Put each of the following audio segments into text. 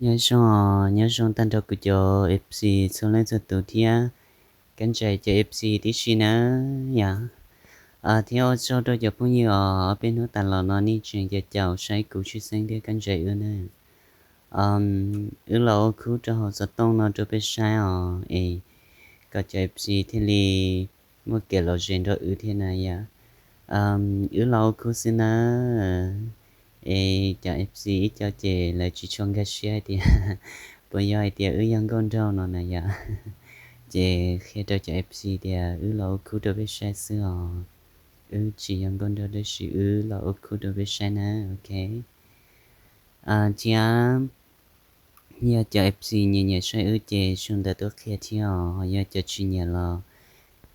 Nyob zoo, nyob zoo tag nrho kuv cov F C txhua leej txhua tus thiab Kab Ntsais cov F C tib si na yom. Thiab ua tsaug rau cov phooj ywg os, ob peb hnub tas los no nej tseem caum caum saib kuv tshwj xeeb thiab Kab Ntsais wb na. Wb los ua khub rau hauv xov tooj no rau peb saib os, es kom cov F C thiaj li muaj kev lom zem nrog wb thiab na yom. Wb los ua khub xwb na, es cov F C ib co ces lawv tsis tshua nkag siab hais tias puas yog hais tias wb yog nkauj nraug no na yom. Ces qhia rau cov F C tias wb los ua khub rau peb saib xwb os, wb tsis yog nkauj nraug tab sis wb los ua khub rau peb saib na, ok. Thiab yog cov F C nyiam nyiam saib wb ces sau ntawv tuaj qhia thiab os, ho yog cov tsis nyiam los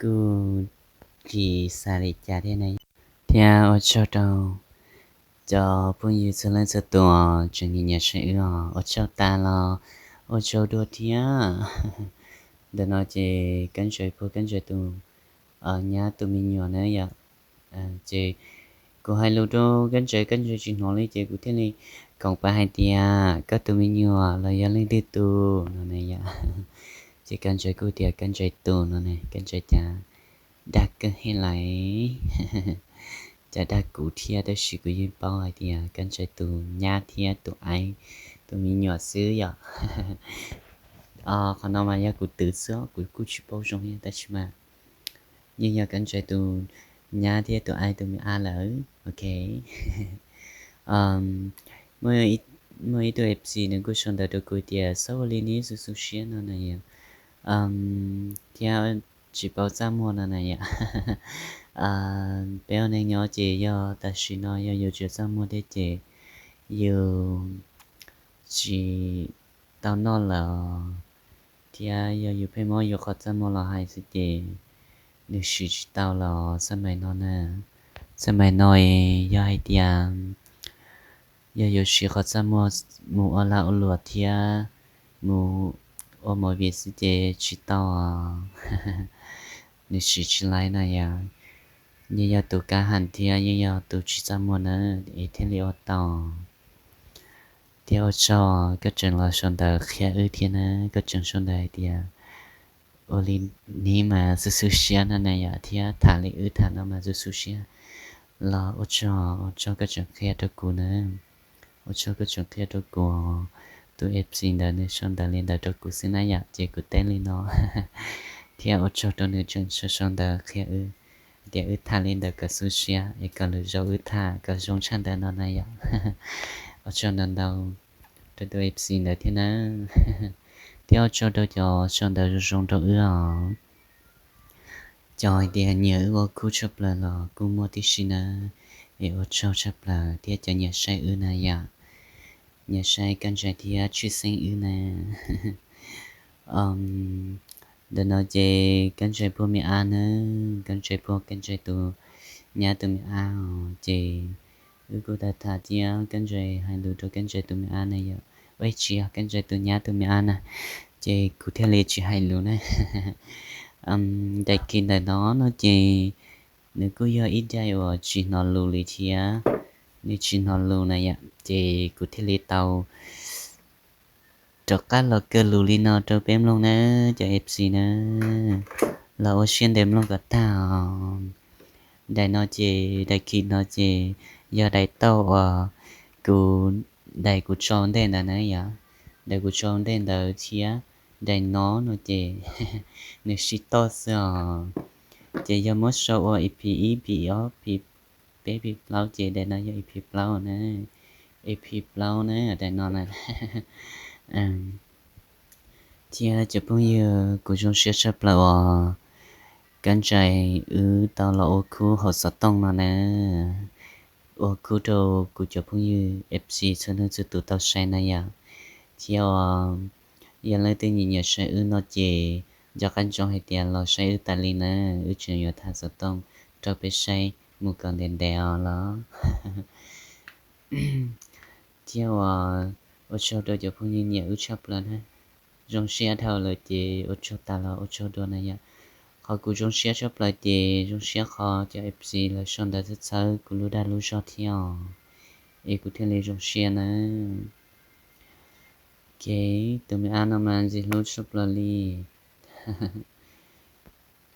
kuj tsis xav li cas thiab na. Thiab ua tsaug rau cov phooj ywg txhua leej txhua tus tseem nyiam nyiam saib wb os, ua tsaug tas los ua tsaug dua thiab. Ntawm no ces Kab Ntsais puag Kab Ntsais tus nyab tus me nyuam na yom. Ces kuv hais lus rau Kab Ntsais, Kab Ntsais tsis hnov li ces kuv thiaj li koom pas hais tias koj tus me nyuam los yog leej twg tus no na yom. Ces Kab Ntsais kuj tias Kab Ntsais tus no ne, Kab Ntsais cas dag kawg heev lawm. Cas dag kuv thiab tab sis kuv yeej paub hais tias Kab Ntsais tus nyab thiab tus aib, tus me nyuam xwb yom. Qhov no mas yog kuv twv xwb, kuv kuj tsis paub zoo thiab tab sis mas yeej yog Kab Ntsais tus nyab thiab tus aib tus me ab lawm, ok. Muaj ib tug F C nws kuj sau ntawv rau kuv tias txhob ua li neb xu xu siab no na yom, thiab tsis paub txaj muag no na yom. Peb ua neej nyob ces yog tam sim no yog yus tsis txaj muag thiab ces yus tsis tau noj lawm, thiab yog yus pheej muab yus qhov txaj muag los hais xwb ces nws siv tsis tau los xab mais no na. Xab mais no yog hais tias yog yus siv qhov txaj muag mus ua lag ua luam thiab mus ua movie xwb ces tsis tau, nws siv tsis laib na yom. Yeej yog tus kab ham thiab yeej yog tus tsis txaj muag na es thiaj li ua tau. Thiab ua tsaug koj tseem los sau ntawv qhia wb thiab na, koj tseem sau ntawv hais tias ua li neb mas xu xu siab no na yom, thiab tham li wb tham no mas xu xu siab los ua tsaug, ua tsaug koj tseem qhia rau kuv na. Ua tsaug koj tseem qhia rau kuv, tus F C ntawd nws sau ntawv li ntawd rau kuv xwb na yom, ces kuv teb li no. Thiab ua tsaug rau nws tseem sau sau ntawv qhia wb tias wb tham li ntawd kom xu siab es kom lwm zaus wb tham kom zoo tshaj ntawd no na yom. Ua tsaug ntau ntau rau tus F C ntawd thiab na. Thiab ua tsaug rau cov sau ntawv zoo zoo rau wb os. Cov hais tias nyiam wb ua khub tshaj plaws los kuj muaj tib si na, es ua tsaug tshaj plaws thiab cov nyiam saib wb na yom, nyiam saib Kab Ntsais thiab tshwj xeeb wb na. Ntawm no ces Kab Ntsais puag me ab na, Kab Ntsais puag Kab Ntsais tus nyab tus me ab os, ces wb kuj tham tham thiab Kab Ntsais hais lus rau Kab Ntsais tus me ab na yom, ua tsis yog Kab Ntsais tus nyab tus me ab na, ces kuv thiaj li tsis hais lus na. Daim kis ntawm no no ces nws kuj yog ib daim uas tsis hnov lus li thiab, nws tsis hnov lus na yom, ces kuv thiaj li tau rov qab los kaw lus li no rau peb mloog na, cov F C na, los ua siab ntev mloog kom tag os. Daim no ces daim kis no ces yog daim tauj uas kuv, daim kuv tso ua ntej ntawd na yom, daim kuv tso ua ntej ntawd thiab daim no no ces nws sib toj xwb os. Ces yog muab sau ua E P ib, P ob, P peb, P plaub ces daim no yog E P plaub na, E P plaub na daim no na. Thiab cov phooj ywg, kuv zoo siab tshaj plaws uas Kab Ntsais wb tau los ua khub hauv xov tooj no na, ua khub rau kuv cov phooj ywg F C txhua leej txhua tus tau saib na yom. Thiab uas yog leej twg nyiam nyiam saib wb no ces nco qab ntsoov hais tias los saib wb tas li na, wb tseem yuav tham xov tooj rau peb saib mus kom ntev ntev os los. Thiab uas ua tsaug rau cov phooj ywg nyiam wb tshaj plaws na. Zoo siab dhau lawm ces ua tsaug tas los ua tsaug dua na yom. Qhov kuv zoo siab tshaj plaws ces zoo siab qhov cov F C lawv sau ntawv txhawb txhawb kuv lub dag lub zog thiab os, es kuv thiaj li zoo siab na. Ces tus me ab no mas ntxim hlub tshaj plaws li.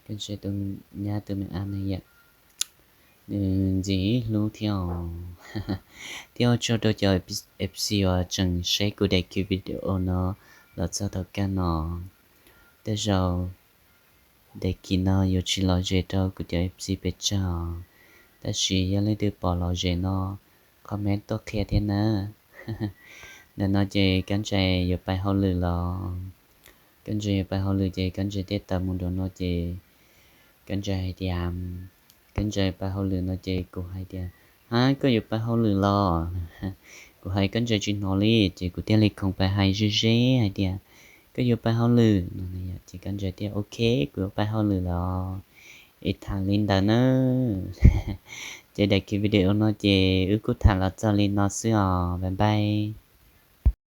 Koj ntsia tus nyab tus me ab no yom, nws ntxim hlub thiab os. Thiab ua tsaug rau cov F C uas tseem saib kuv daim clip video no los txog thaum kawg no. Tej zaum daim clip no yuav tsis lom zem rau kuv cov F C pes tsawg, tab sis yog leej twg pom lom zem no comment tuaj qhia thiab na. Ntawm no ces Kab Ntsais yuav pais hauj lwm los, Kab Ntsais yuav pais hauj lwm ces Kab Ntsais thiaj tawm mus nraum no ces Kab Ntsais hais tias, Kab Ntsais pais hauj lwm no ces kuv hais tias, ha, koj yuav pais hauj lwm los? Kuv hais Kab Ntsais tsis hnov li ces kuv thiaj li khoom pais hais ze ze hais tias, koj yuav pais hauj lwm no. Ces Kab Ntsais tias, ok, kuv yuav pais hauj lwm los. Es tham li ntawd na. Ces daim clip video no ces wb kuj tham los txog li no xwb os, bye bye.